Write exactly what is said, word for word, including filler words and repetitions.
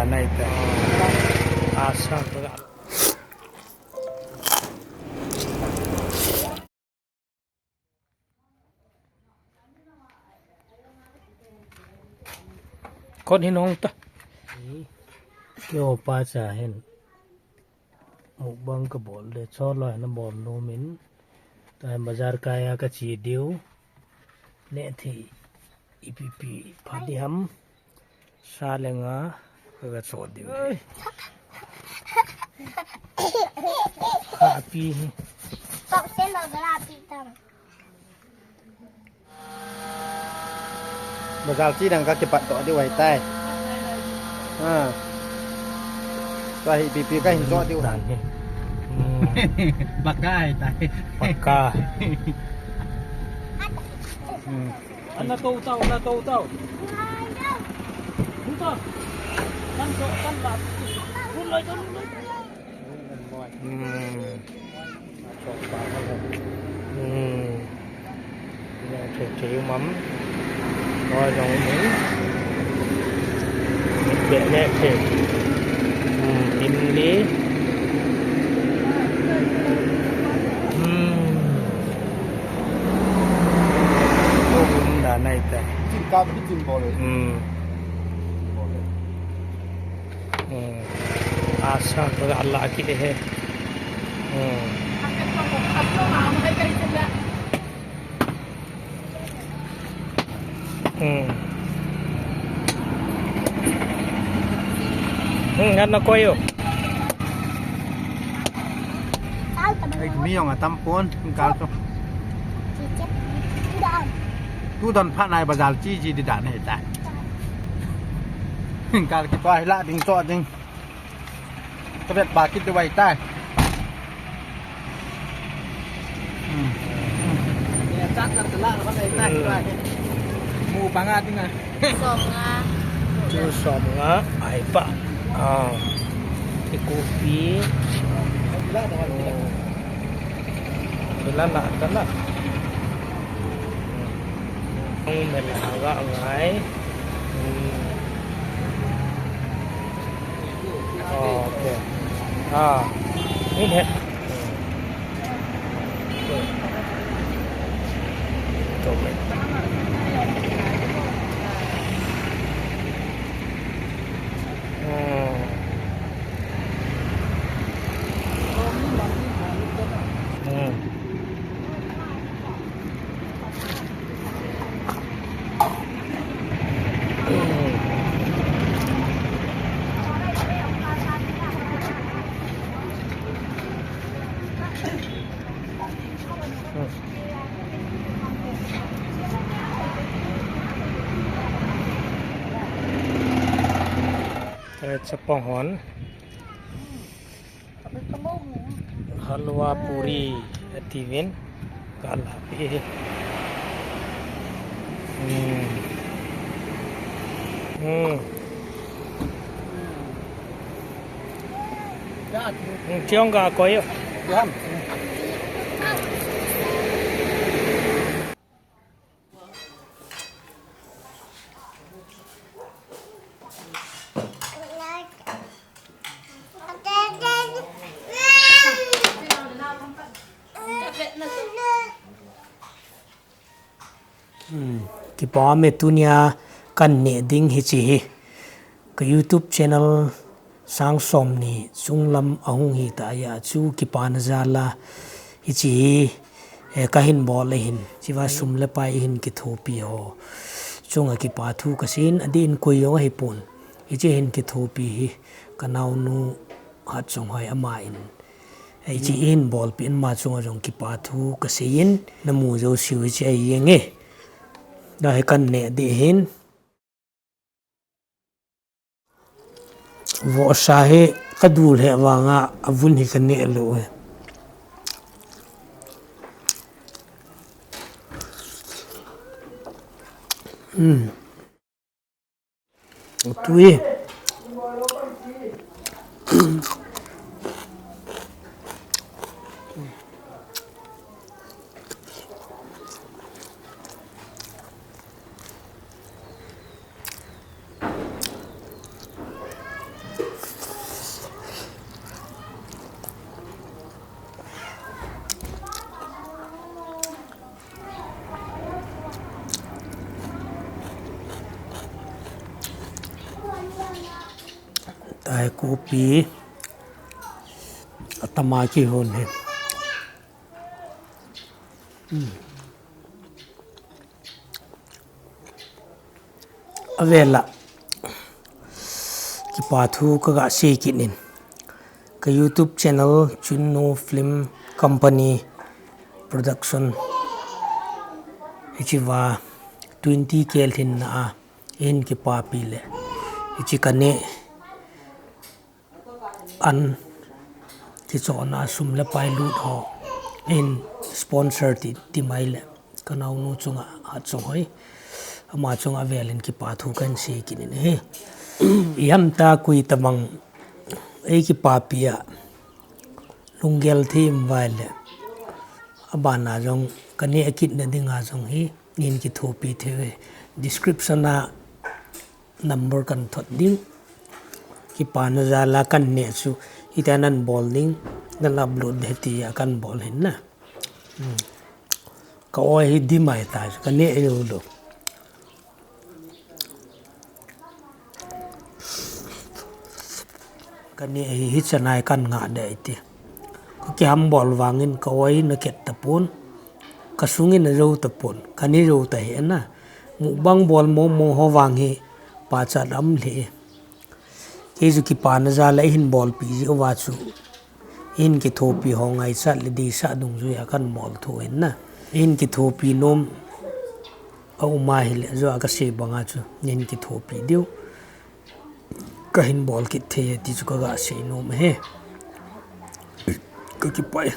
Anai ta. Asa ta. Kon hin hong ta. Kio pa cha hin. Mukbang ka bol le, cholo na bol nom in. Ta bazar kaiya ka che diu. Neh thei ipi ipi pha di ham. Sa le nga ka ga cho diu. Oi. Ha pi hi. Kok se lo ga la pi tam. Bazar che ding ka kipat to diu ahi tai. Ha. Tua hi ipi ipi ka hin cho diu. Dan hi. Hmm. Baka ahi tai. Baka. Hmm. Ana to tau, ana to tau. Tau. Kan to, kan la. Lun loi, lun loi. Hmm. Hmm. Thei thei um am. Loi jong um. Mit be le thei. Hmm, lim li. Hmm. Ko um da nai ta. Chin ka, chin bol le. Hmm. Bol le. Hmm. Asa ko Allah ki de he. Hmm. Hmm. Hmm, ngan na koyo. Ei, mi jong atam pon, kal to. Tu don pha nai bazar che che di dan he ta. Kal ki to hi la ding to ding. Ka vet ba kit de wai tai. Hmm. Chat chat la la ba dai tai ba. Mu ba nga ding a. Som nga. Chu som nga ai pa. Ah. Ki kopi. La la. Ki la la la. Ang mel aga ngai. Hmm. Okay. Ah. Ni he. Hmm. Hmm. Chapang hon. Halwa puri ati uvin. Kala pi. Hmm. Hmm. Hmm, chiong ka koyo. Hmm, kipa me tunia kan neh ding hiche hi. Ka YouTube channel sang som ni chunglam ahung hi ta a chu kipana jal a hiche hi, eh, ka hin bol ahin. Chiva sum le pai hin kithopi ho chunga kipa thu ka seiyin, adeh in koi jong ahi pon. Hiche hin kithopi hi ka naonu Hatchonghoi ama in. Hiche hin bolpi in ama chunga jong kipa thu ka seiyin, namu jouse u hiche ahi jenge. Tua hi kan neh ding ahin. Vohsa hi ka dul he vanga avun hi ka neh lou e. Hmm. Tui. Kopi atama kihon hi. Avela kipa thu kaga sei kit in, ka YouTube channel Chunnu Film Company Production, hichea twenty K lhinna a eihin kipapi le, hiche kaneh an kichohna sum le pai lut ho eihin sponsor ti, ti mai le, kanaonu chunga hatchunghoi, ama chunga avelin kipa thu kahin sei kit in ahi. Ihamta koi tabang eikipapi a lunggel thei um vaile, abana jong kaneh akitna dinga jong hi neihin kithopi theiuve. Description a number kahin thot ding. Kipana jal a kaneh chu hitia nahin bol ding, nahin upload ding tia kahin bol ahin na. Ka-oi hi dim ahitai chu kaneh joulou. Kaneh hi hichan a hi kahin ngah ding ahi ti. Kakiham bol vangin ka-oi in akhet tapon, kasungin ajou tapon, kaneh jou tahih na. Mukbang bol mong mong ho vang hi pachat aum lheh e. Kei chu kipana jal a eihin bolpi jeh uva chu eihin kithopi ho ngaichat le deisah dungjuia kahin bol thou ahin na. Eihin kithopi nom aum ahile, ajou a kasei banga chu neihin kithopi diu kahin bol kit thei e ti chu kaga sei nom ahi. Kakipah e.